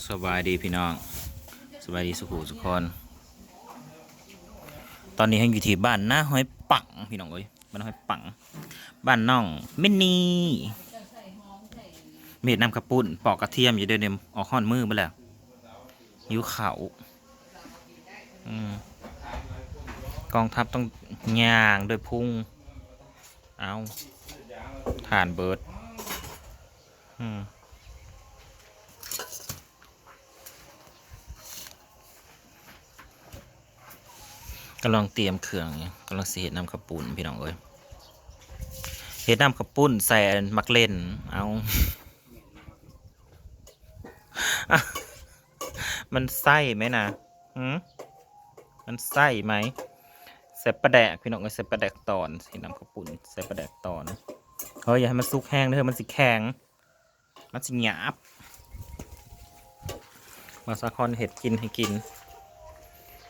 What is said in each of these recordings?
ສະບາຍດີພີ່ນ້ອງ ສະບາຍດີສຸຂູສຸຄົນ. ຕອນນີ້ເຮົາຢູ່ທີ່ບ້ານນາຫອຍປັງ ພີ່ນ້ອງເອີຍ ບ້ານນາຫອຍປັງ ບ້ານນ້ອງມິນນີ. ມາເຮັດນ້ຳເຂົ້າປຸ້ນ ປອກກະທຽມຢູ່ເດ້ ອອກຮ້ອນມືເບິດແລ້ວ ຫິວເຂົ້າ. ອືມ ກອງທັບຕ້ອງຍ່າງດ້ວຍພຸງ. ເອົາ ຖ່ານເບິດ. ອືມ ກຳລັງຕຽມເຄື່ອງ ກຳລັງຊິເຮັດນ້ຳເຂົ້າປຸ້ນ ພີ່ນ້ອງເອີຍ ເຮັດນ້ຳເຂົ້າປຸ້ນໃສ່ອັນໝາກເລັ່ນ. ເອົາ ມັນໃຊ້ໄໝນະ? ຫື? ມັນໃຊ້ໄໝ? ໃສ່ປາແດກ ພີ່ນ້ອງເອີຍ ໃສ່ປາແດກຕອນ ເຮັດນ້ຳເຂົ້າປຸ້ນໃສ່ປາແດກຕອນ. ເຮີ້ຍ ຢ່າໃຫ້ມັນສຸກແຮງເດີ ມັນຊິແຂງ ມັນຊິຫຍາບ. ມາສາຄອນເຮັດກິນໃຫ້ກິນ.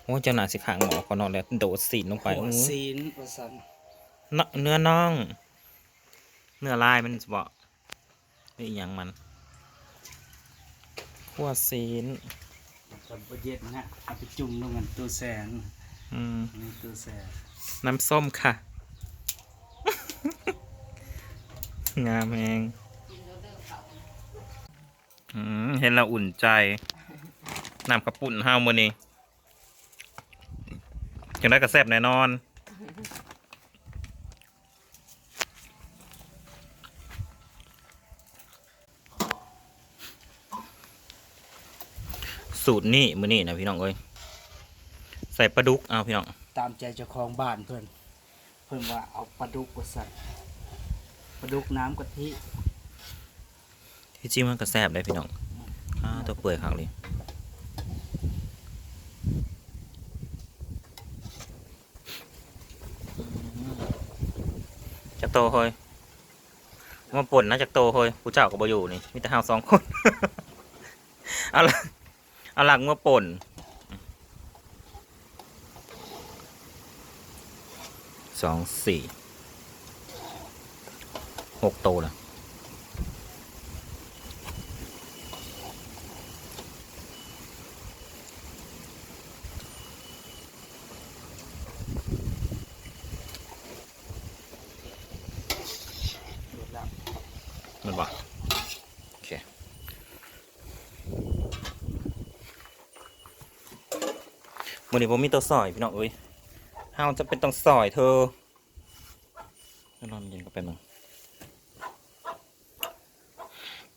ໂອ້ຍ ເຈົ້າໜ້າຊິຂ້າງໝໍ້ ຂໍນອນແລ້ວໂດດຊີ້ນລົງໄປ. ໂອ້ຍ ຊີ້ນວ່າຊັ້ນ ເນາະ ເນື້ອໜອງ ເນື້ອລາຍມັນບໍ ຫຼືອີ່ຫຍັງມັນ ຂົ້ວຊີ້ນ ກັບບໍ່ເຢັນນະ ເອົາໄປຈຸ່ມລົງອັນຕູ້ແຊ່. ອືມ ໃນຕູ້ແຊ່ ນ້ຳສົ້ມຄ່ະ ງາມແຮງ. ອືມ ເຫັນແລ້ວອຸ່ນໃຈ ນ້ຳເຂົ້າປຸ້ນເຮົາມື້ນີ້ ຈັ່ງໃດກໍແຊບແນ່ນອນ. ສູດນີ້ ມື້ນີ້ນະ ພີ່ນ້ອງເອີຍ ໃສ່ປາດຸກ. ເອົາ ພີ່ນ້ອງ ຕາມໃຈເຈົ້າຂອງບ້ານເພິ່ນ ເພິ່ນວ່າເອົາປາດຸກວ່າຊັ້ນ ປາດຸກນ້ຳກະທິ. ທີ່ຈິງມັນກໍແຊບເດ້ພີ່ນ້ອງ. ອືມ ອ້າ ຕົວເປື່ອຍຄັກເລີຍ. ອືມ ຈັກໂຕເຮີ້ຍ? ມາປົ່ນນະ ຈັກໂຕເຮີ້ຍ? ຜູ້ເຈົ້າກໍບໍ່ຢູ່ນີ້ ມີແຕ່ເຮົາສອງຄົນ. ເອົາລະ ເອົາຫຼັກເມືອປົ່ນ ສອງ ສີ່ ຫົກໂຕລະ. ແມ່ນບໍ່? ໂອເຄ ມື້ນີ້ບໍ່ມີຕົວຊອຍພີ່ນ້ອງເອີຍ ເຮົາຈຳເປັນຕ້ອງຊອຍເທີ. ເຮົາລອງກິນກັບແປັບໜຶ່ງ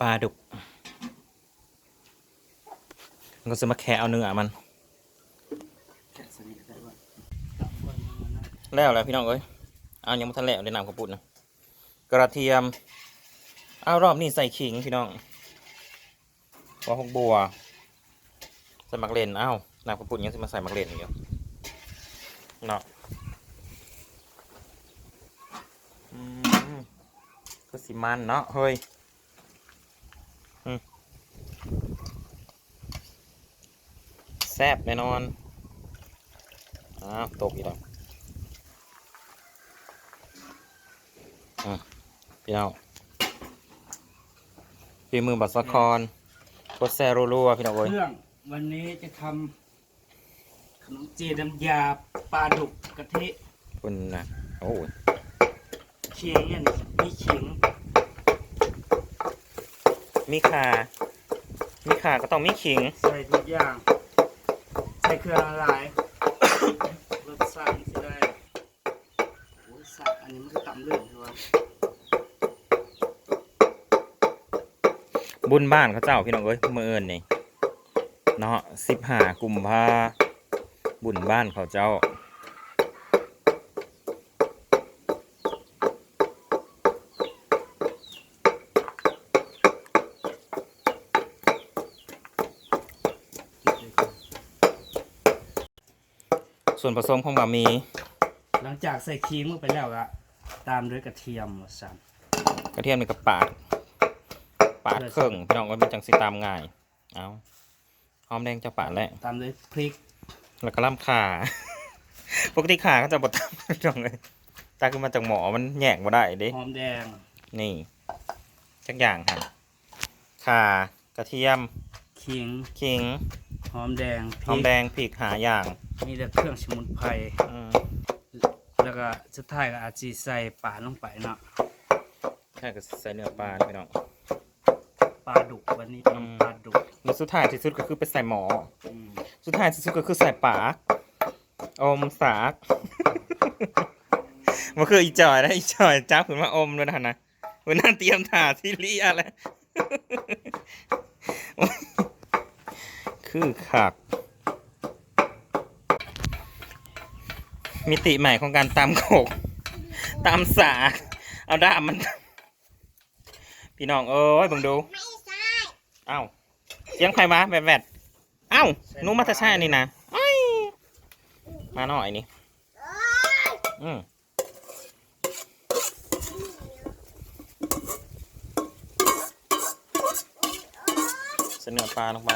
ປາດຸກ ມັນກໍຊິມາແຄະເອົາເນື້ອມັນ ແຄະໃສ່ນີ້ກໍໄດ້ວ່າ ແລ້ວແຫຼະພີ່ນ້ອງເອີຍ. ເອົາ ຍັງບໍ່ທັນແລ້ວເດ້ ນ້ຳເຂົ້າປຸ້ນນະ ກະທຽມ. ເອົາ ຮອບນີ້ໃສ່ຂີງພີ່ນ້ອງ ຫົວຜັກບົວ ໃສ່ໝາກເລັ່ນ. ອ້າວ ນ້ຳເຂົ້າປຸ້ນຍັງຊິມາໃສ່ໝາກເລັ່ນອີກຢູ່ເນາະ. ອືມ ຄືຊິມັນເນາະເຮີ້ຍ. ອືມ ແຊບແນ່ນອນ. ອ້າວ ຕົກອີກແລ້ວ. ອືມ ພີ່ນ້ອງ ຝີມືບ່າວສາຄອນ ກົດແຊລົວໆ ພີ່ນ້ອງເອີຍ. ເຄື່ອງ ວັນນີ້ຈະທຳຂະໜົມຈີນນ້ຳຢາປາດຸກກະທິ ພຸ້ນນະ. ໂອ້ຍ ຂີງ ອັນນີ້ມີຂີງ ມີຂ່າ ມີຂ່າກໍຕ້ອງມີຂີງ ໃສ່ທຸກຢ່າງ ໃສ່ເຄື່ອງຫຼາຍໆ ລົດຊາດມັນຊິໄດ້. ໂອ້ຍ ສາກອັນນີ້ມັນຄືຕຳເລື່ອງແທ້ວ່າ. ບຸນບ້ານເຂົາເຈົ້າ ພີ່ນ້ອງເອີຍ ມື້ອື່ນນີ້ເນາະ ສິບຫ້າກຸມພາ ບຸນບ້ານເຂົາເຈົ້າ. ສ່ວນປະສົມຂອງບະໝີ່ ຫຼັງຈາກໃສ່ຂີງລົງໄປແລ້ວ ກະຕາມດ້ວຍກະທຽມວ່າຊັ້ນ. ກະທຽມນີ້ກະປາດ ປາດເຄິ່ງ ພີ່ນ້ອງເອີຍ ມັນຈັ່ງຊິຕຳງ່າຍ. ເອົາ ຫອມແດງເຈົ້າປາດແລ້ວ ຕາມດ້ວຍພຣິກ ແລ້ວກະລຳຂ່າ. ປົກກະຕິຂ່າເຂົາເຈົ້າບໍ່ຕຳ ພີ່ນ້ອງເອີຍ ຕັກຂຶ້ນມາຈາກໝໍ້ ມັນແຍກບໍ່ໄດ້ເດ້. ຫອມແດງ ນີ້ ຈັກຢ່າງຫັ້ນ ຂ່າ ກະທຽມ ຂ ຂີງ ຂີງ ຫອມແດງ ຫອມແດງ ພິກ ພິກ ຫ້າຢ່າງ ມີແຕ່ເຄື່ອງສະໝຸນໄພ ອືມ ແລ້ວກໍສຸດທ້າຍກໍອາດຊິໃສ່ປາລົງໄປເນາະ ແລ້ວກໍໃສ່ເນື້ອປາເນາະພີ່ນ້ອງ ປາດຸ ບັດນີ້ເປັນ ອືມ ປາດຸ ແລ້ວສຸດທ້າຍທີ່ສຸດກໍຄືໄປໃສ່ໝໍ້ ອືມ ສຸດທ້າຍທີ່ສຸດກໍຄືໃສ່ປາກ ອົມສາກ ບໍ່ຄືອີ່ຈ່ອຍນະ ອີ່ຈ່ອຍຈັບຂຶ້ນມາອົມໂລດຫັ້ນນະ ເພິ່ນນັ້ນຕຽມຖ້າຊິເລຍແລ້ວ ຄືຄັກ ມິຕິໃໝ່ຂອງການຕຳໂຂກ ຕຳສາກ ເອົາດ້າມມັນ ພີ່ນ້ອງເອີຍ ເບິ່ງດູ ອ້າວ ສຽງໃຜວະ ແວດໆ ອ້າວ ໜູມາແຕ່ໃສນີ້ນະ ໄອ້ ໝານ້ອຍນີ້ ອືມ ໃສ່ເນື້ອປາລົງໄປ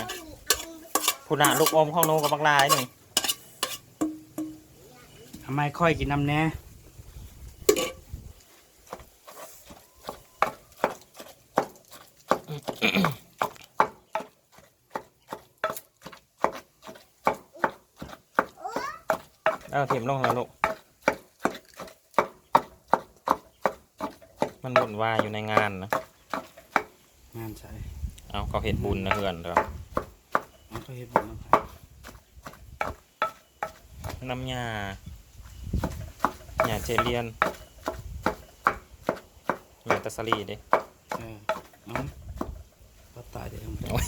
ພຸ້ນນະ ລູກອົມຂອງໜູກໍບັກຫຼາຍໜຶ່ງ ເອົາມາໃຫ້ຂ້ອຍກິນນຳແດ່. ເອົາຖິ້ມລົງແລ້ວລູກ ມັນວຸ່ນວາຍຢູ່ໃນງານນະ ງານໃສ ເອົາ ເຂົາເຮັດບຸນນະເຮືອນເດີ ເອົາ ເຂົາເຮັດບຸນນຳໃຜ? ນຳຫຍ້າ ຫຍ້າເຈລຽນ ຫຍ້າຕາສາລີເດ້ ເອີ ເອົາ ປາຕາຍເດ້ ໂອ້ຍ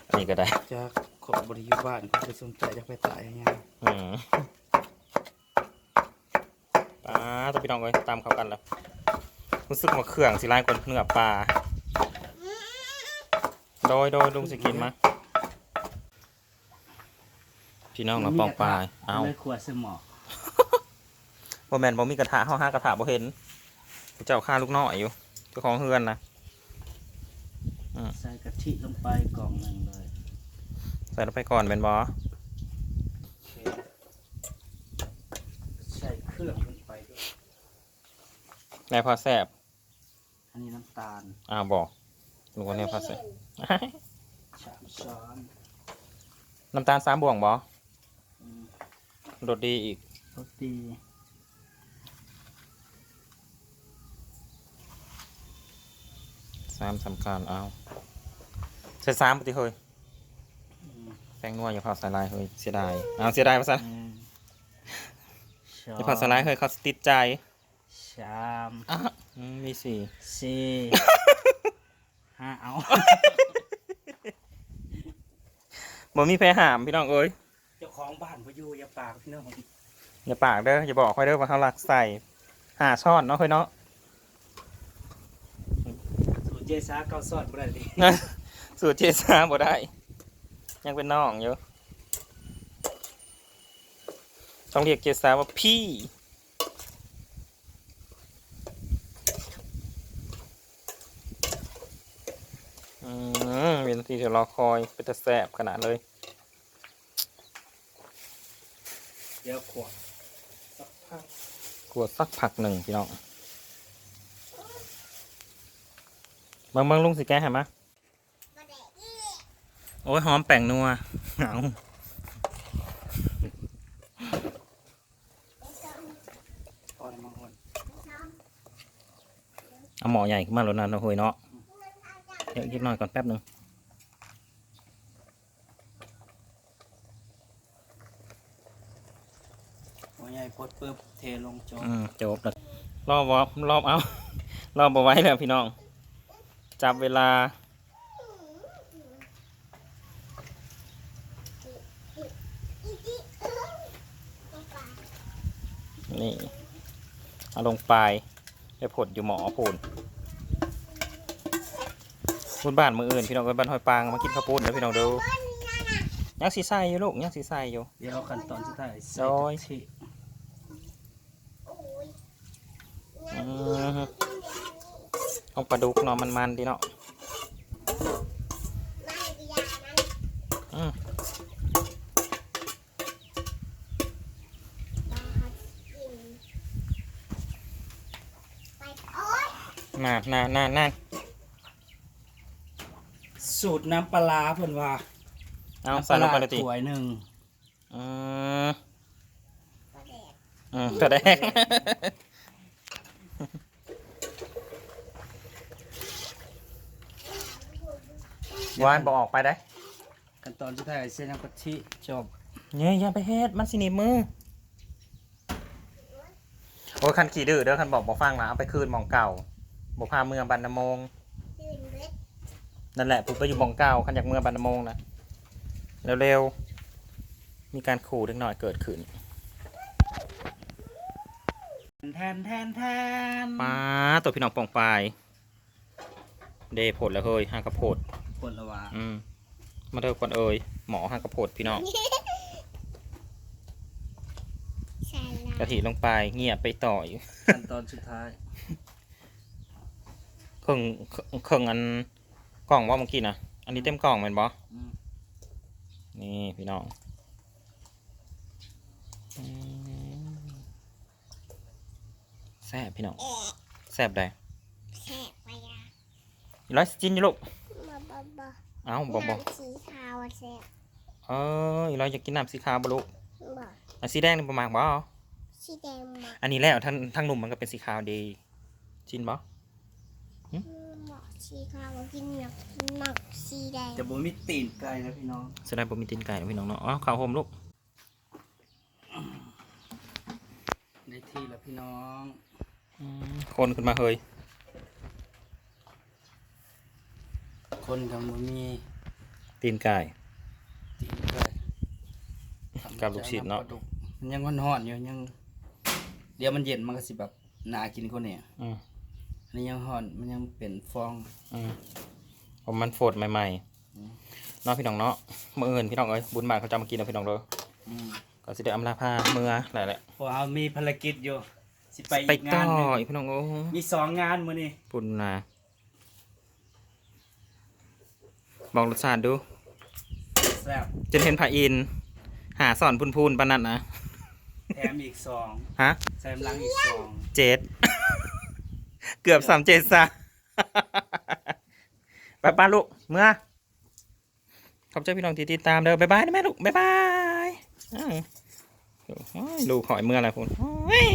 ອັນນີ້ກໍໄດ້ ຈັກ ຂ້ອຍບໍ່ໄດ້ຢູ່ບ້ານ ຂ້ອຍບໍ່ໄດ້ສົນໃຈ ຈັກໄປຕາຍຫຍັງ ອືມ ປາດ ພີ່ນ້ອງເອີຍ ຕຳເຂົ້າກັນແລ້ວ ຮູ້ສຶກວ່າເຄື່ອງຊິຫຼາຍກວ່າເນື້ອປາ ໂດຍ ໂດຍ ລຸງຊິກິນມາ. ພີ່ນ້ອງເນາະ ປ້ອງປາຍ ເອົາ ເລີຍຂວດໃສ່ໝໍ້ ບໍ່ແມ່ນບໍ່ມີກະທະ ເຮົາຫາກະທະບໍ່ເຫັນ ເຈົ້າຄາລູກນ້ອຍຢູ່ ເຈົ້າຂອງເຮືອນນະ ອືມ ໃສ່ກະທິລົງໄປກ່ອງໜຶ່ງເລີຍ ໃສ່ລົງໄປກ່ອນແມ່ນບໍ່? ໂອເຄ ໃສ່ເຄື່ອງລົງໄປດ້ວຍ ແລ້ວພໍແຊບ ອັນນີ້ນ້ຳຕານ ອ້າວ ບໍ່ ນຶກວ່າແນວພາສາ ສາມຊ້ອນ ນ້ຳຕານສາມບ່ວງບໍ່? ອືມ ລົດດີອີກ ລົດດີ ສາມສຳຄັນ ເອົາ ໃສ່ສາມບໍ່ຕິເຮີ້ຍ ອືມ ແປ້ງນົວຢ່າເຜົາໃສ່ຫຼາຍເຮີ້ຍ ເສຍດາຍ ເອົາ ເສຍດາຍວ່າຊັ້ນ ອືມ ຢ່າເຜົາໃສ່ຫຼາຍເຮີ້ຍ ເຂົາຊິຕິດໃຈ. ສາມ ອະ ອືມ ມີສີ່ ສີ່ ຫ້າ ເອົາ ບໍ່ມີໃຜຫ້າມພີ່ນ້ອງເອີຍ ເຈົ້າຂອງບ້ານບໍ່ຢູ່ ຢ່າປາກພີ່ນ້ອງ ຢ່າປາກເດີ ຢ່າບອກຂ້ອຍເດີວ່າເຮົາລັກໃສ່ ຫ້າຊ້ອນເນາະເຮີ້ຍເນາະ ສູ້ເຈສາເກົ້າຊ້ອນບໍ່ໄດ້ຕິ ສູ້ເຈສາບໍ່ໄດ້ ຍັງເປັນນ້ອງຢູ່ ຕ້ອງຮຽກເຈສາວ່າພີ່. ອືມ ວິນາທີທີ່ລໍຄອຍ ເປັນຕາແຊບຂະໜາດເລີຍ ດຽວຂົ້ວສັກພັກ ຂົ້ວສັກພັກໜຶ່ງພີ່ນ້ອງ ເບິ່ງໆ ລຸງຊິແກະໃຫ້ມາ. ໂອ້ຍ ຫອມແປ້ງນົວ ເອົາ ເອົາໝໍ້ໃຫຍ່ຂຶ້ນມາໂລດນະ ໂອ້ຍເນາະ ດຽວອີກຈັກໜ້ອຍກ່ອນ ແປັບໜຶ່ງ ໝໍ້ໃຫຍ່ປົດປຶບ ເທລົງ ຈົບ ອືມ ຈົບແລ້ວ ລໍບໍ່ ລໍ ເອົາ ລໍບໍ່ໄຫວແລ້ວພີ່ນ້ອງ ຈັບເວລາ ນີ້ ເອົາລົງໄປ ໄປພົດຢູ່ໝໍ້ພຸ້ນ ບຸນບ້ານມື້ອື່ນ ພີ່ນ້ອງເອີຍ ບ້ານຫ້ວຍປາງ ມາກິນເຂົ້າປຸ້ນເດີພີ່ນ້ອງເດີ ຍັງຊິໃສ່ຢູ່ລູກ ຍັງຊິໃສ່ຢູ່ ດຽວຂັ້ນຕອນສຸດທ້າຍ ໃສ່ ໂດຍ ກະທິ ອືມ ຂອງປາດຸກເນາະ ມັນໆ ດີເນາະ ອືມ ນັ້ນໆໆໆ. ສ ສູດນ້ຳປາຮ້າເພິ່ນວ່າ ເອົາ ນ້ຳປາຮ້າ ໃສ່ລົງໄປເລີຍຕິ ຖ້ວຍໜຶ່ງ. ອືມ ປາແດກ ອືມ ປາແດກ ຫວານບໍ່ອອກໄປໄດ໋. ຂັ້ນຕອນສຸດທ້າຍໃສ່ນ້ຳກະທິ ຈົບ. ເຢີ້ ຢ່າໄປເຮັດ ມັນຊິໜີບມື. ໂອ້ຍ ຄັນຂີ້ດື້ເດີ ຄັນບອກບໍ່ຟັງນະ ເອົາໄປຄືນໝ່ອງເກົ່າ ບໍ່ພາເມືອບ້ານນາໂມງ. ຄືນເບິດ ນັ້ນແຫຼະ ຜູ້ໄປຢູ່ໝ່ອງເກົ່າ ຄັນຢາກເມືອບ້ານນາໂມງນະ ເລັວໆ. ມີການຂູ່ເດັກນ້ອຍເກີດຂຶ້ນ. ແທນ ແທນ ແທນ ປາໂຕ ພີ່ນ້ອງປ້ອງປາຍ. ເດ້ ໂພດແລ້ວເຮີ້ຍ ຫາກະໂພດ ໂພດແລ້ວຫວາ. ອືມ ມາເດີຄວັນເອີຍ ໝໍຫາກະໂພດພີ່ນ້ອງ. ໃສ່ລະ ກະທິລົງໄປ ງຽບໄປຕໍ່ອີກ. ຂັ້ນຕອນສຸດທ້າຍ ເຄິ່ງ ເຄິ່ງອັນ ກ່ອງບໍ່ເມື່ອກີ້ນະ? ອັນນີ້ເຕັມກ່ອງແມ່ນບໍ່? ອືມ ນີ້ພີ່ນ້ອງ. ອືມ ແຊບພີ່ນ້ອງ ແຊບໃດ໋. ແຊບປະຍາ ອີຫຼ້ອຍຊິກິນຢູ່ລູກ. ບໍ່ ບໍ່ ບໍ່ ເອົ້າ ບໍ່ ບໍ່ ນ້ຳສີຂາວແຊບ. ເອີ ອີຫຼ້ອຍຢາກກິນນ້ຳສີຂາວບໍ່ລູກ? ບໍ່ ອັນສີແດງນີ້ບໍ່ມັກບໍ່? ສີແດງບໍ່ມັກ. ອັນນີ້ແລ້ວ ທາງ ທາງໜຸ່ມມັນກໍເປັນສີຂາວເດ ກິນບໍ່? ຫຶ ບໍ່ ສີຂາວບໍ່ກິນ ມັກ ມັກສີແດງ. ຈະບໍ່ມີຕີນໄກ່ແລ້ວພີ່ນ້ອງ ສະນັ້ນບໍ່ມີຕີນໄກ່ແລ້ວພີ່ນ້ອງເນາະ. ເອົາ ເຂົ້າໂຮມລູກ. ໄດ້ທີ່ແລ້ວພີ່ນ້ອງ. ອືມ ຄົນຂຶ້ນມາເຮີ້ຍ ຄົນກໍບໍ່ມີ ຕີນໄກ່ ຕີນໄກ່ ກັບລູກຊີ້ນເນາະ. ມັນຍັງຮ້ອນໆຢູ່ ຍັງ ດຽວມັນເຢັນມັນກໍຊິແບບໜ້າກິນກວ່ານີ້. ອືມ ອັນນີ້ຍັງຮ້ອນ ມັນຍັງເປັນຟອງ. ອືມ ເພາະມັນຟົດໃໝ່ໆ ອືມ ເນາະພີ່ນ້ອງເນາະ. ມື້ອື່ນພີ່ນ້ອງເອີຍ ບຸນບ້ານເຂົາເຈົ້າມາກິນເນາະພີ່ນ້ອງເດີ. ອືມ ກໍຊິໄດ້ອຳລາພາເມືອແລ້ວແຫຼະ ເພາະເຮົາມີພາລະກິດຢູ່ ຊິໄປ ໄປ ອີກງານໜຶ່ງ ຕໍ່ອີກພີ່ນ້ອງ. ໂອ້ ມີສອງງານມື້ນີ້ ພຸ້ນນະ. ບອກລົດຊາດດູ. ແຊບ ຈົນເຫັນພະອິນ ຫາຊ້ອນພູນໆປານນັ້ນນະ. ແຖມອີກສອງ. ຮະ? ແຖມຫຼັງອີກສອງ. ເຈັດ ເກືອບສາມເຈັດຊະ. ໄປໆລູກ ເມືອ. ຂອບໃຈພີ່ນ້ອງທີ່ຕິດຕາມເດີ. ບາຍບາຍນະແມ່ລູກ ບາຍບາຍ. ເອີ ໂອ້ຍ ລູກຂ້ອຍເມືອແລ້ວພຸ້ນ. ໂອ້ຍ